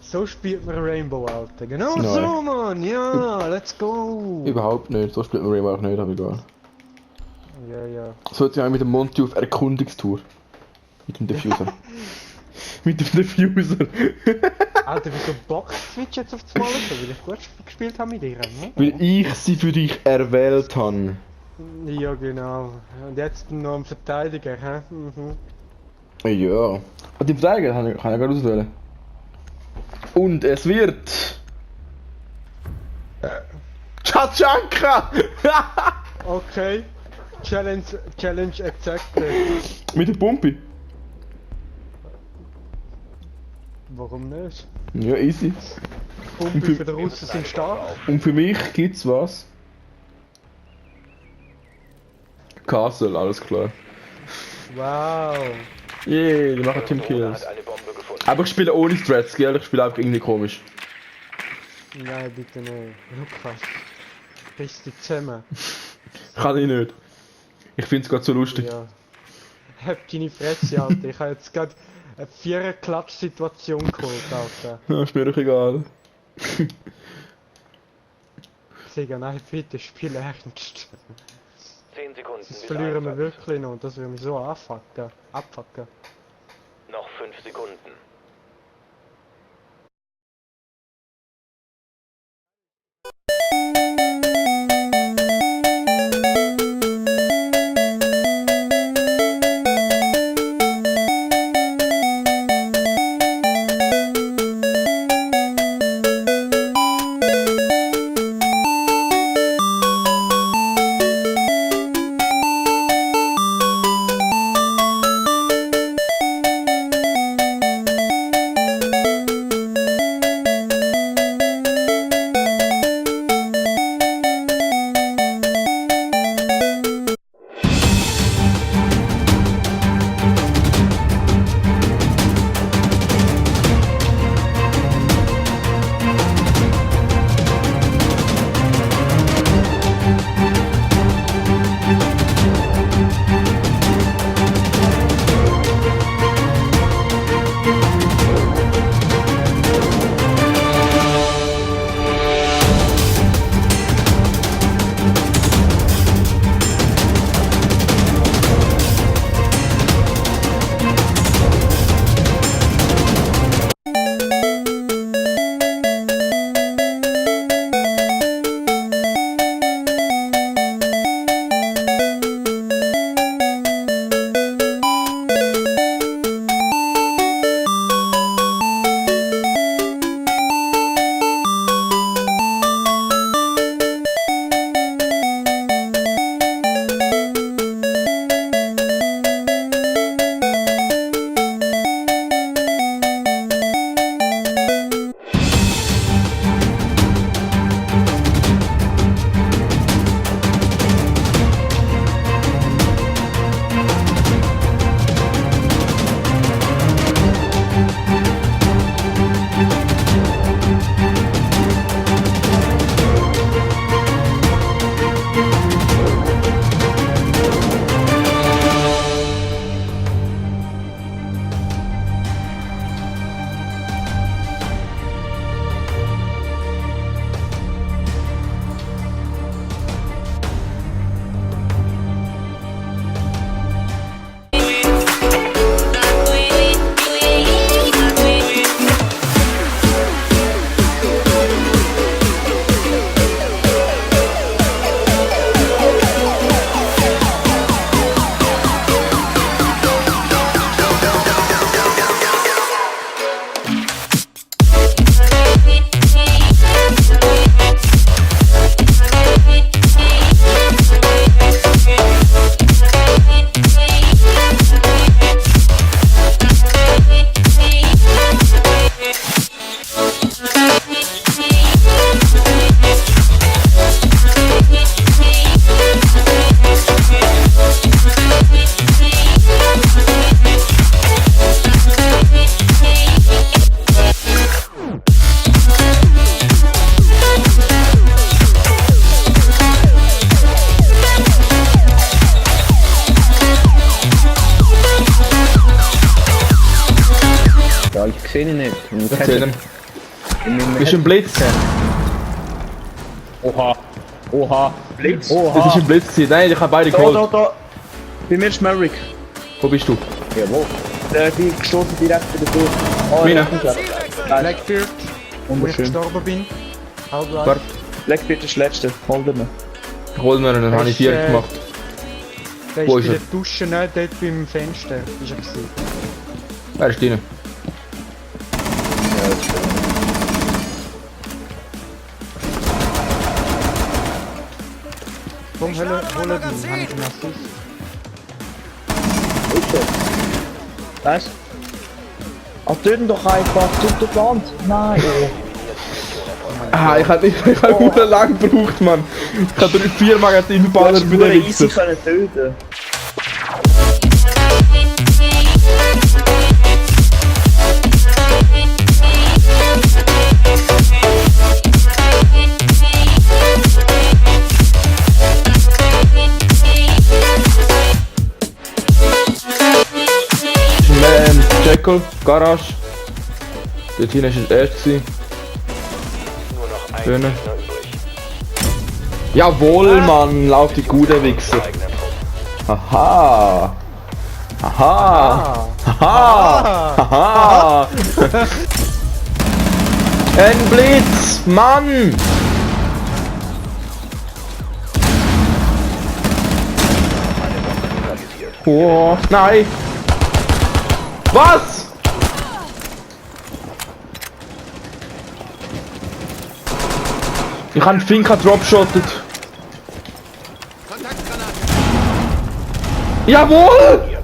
So spielt man Rainbow, Alter. Genau Nein. so, Mann. Ja, let's go. Überhaupt nicht, so spielt man Rainbow auch nicht, aber egal. Ja. So jetzt ja auch mit dem Monty auf Erkundungstour. Mit dem Diffuser. Mit dem Diffuser. Alter, wieso bockt Switch jetzt auf das Mal so? Weil ich gut gespielt habe mit ihr, ne? Weil ich sie für dich erwählt habe. Ja, genau. Und jetzt noch ein Verteidiger, hä? Mhm. Ja. Und die Verteidiger kann ich gerade auswählen. Und es wird... Tschatschanka! Okay. Challenge accepted. Mit der Pumpe. Warum nicht? Ja, easy. Pumpe für die Russen sind stark. Und für mich gibt's was? Castle, alles klar. Wow. Yeah, die machen Team Kills. Aber ich spiele ohne Strats, gell? Ich spiele einfach irgendwie komisch. Nein, bitte nicht. Lukas. Riss dich zusammen. Kann ich nicht. Ich find's gerade so lustig. Ja. Hab deine Fresse, Alter. Ich habe jetzt gerade eine 4er-Klatsch-Situation geholt, Alter. Ja, ist mir doch egal. Sega, nein, bitte, spiel ernst. 10 Sekunden. Das bis verlieren wir Einsatz. wirklich noch. Das würde mich so abfucken. Noch 5 Sekunden. Ja, ich sehe ihn nicht. Und Erzähl ihm. Bist du im Blitz? Oha. Oha. Blitz? Oha. Das ist ein Blitz gewesen. Nein, ich habe beide Da, geholt. da. Bei mir ist Merrick. Wo bist du? Jawohl. Der die gestoßen direkt wieder durch. Oh, Mina. Blackbeard, wo ich Wunderschön. gestorben bin. Halbwegs. Warte. Blackbeard ist der letzte. Hol ihn. Ich hol mir einen, dann habe ich 4 gemacht. Der Wo ist ist bei er? der Dusche, nicht dort beim Fenster. Ist er gewesen. Wer ist drin? Komm, holen ihn, habe ich einen Assist. Was? Ah, töten doch einfach. Tut doch Land. Nein. Ah, ich hab gut lang gebraucht, Mann. Ich hab 4 Magazine Du geballert hast bei nur den easy Wichser. können töten. Jekyll, Garage. Dort hinten war das erste. Nur noch ein Schöne. Gegner übrig. Jawohl, Mann, lauf die gute Wichser. Eigener Trupp. Haha. Haha. Haha. Haha. Ein Blitz, Mann. Oh, nein. Was? Ich habe Finca dropshottet. Jawohl!